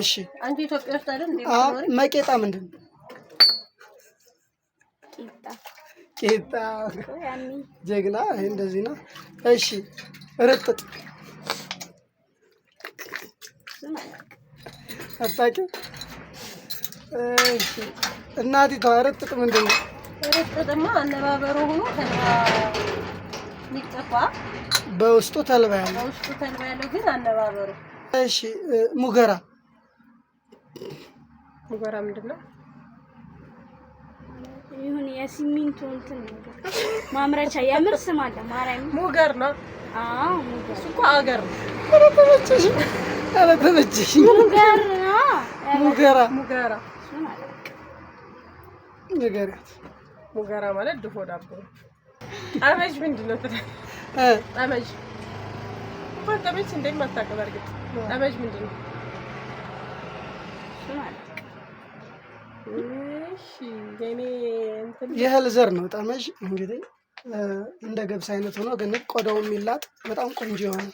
እሺ። አንቺ ኢትዮጵያ ውስጥ አይደል እንዴ? መቄጣ ምንድን ነው? ቄጣ። ጀግና። ይሄ እንደዚህ ነው። እሺ፣ ርጥጥ አታውቂም? እሺ፣ እናቲቷ ርጥጥ ምንድን ነው? ርጥጥማ አነባበሩ ሆኖ ተልባ የሚጠፋ በውስጡ ተልባ ያለው፣ በውስጡ ተልባ ያለው ግን አነባበሩ። እሺ፣ ሙገራ። ሙገራ ምንድን ነው? ይሁን የሲሚንቶ እንትን ነገር ማምረቻ የምር ስም አለ። ማርያም ሙገር ነው። አዎ ሙገር። እሱ እኮ አገር ነው። ኧረ ተመቸሽኝ፣ ኧረ ተመቸሽኝ። ሙገር ነው። ሙገራ። ሙገራ። እሱን አላውቅም። ንገሪያት። ሙገራ ማለት ድፎ ዳቦ ነው። ጠመጅ ምንድን ነው? ጠመጅ እንኳን ጠመጅ እንደማታውቅ በእርግጥ ጠመጅ ምንድን ነው? እሱን አላውቅም። እሺ፣ የኔ እንትን የእህል ዘር ነው ጠመዥ። እንግዲህ እንደ ገብስ አይነት ሆኖ ግን ቆዳው የሚላጥ በጣም ቆንጆ የሆነ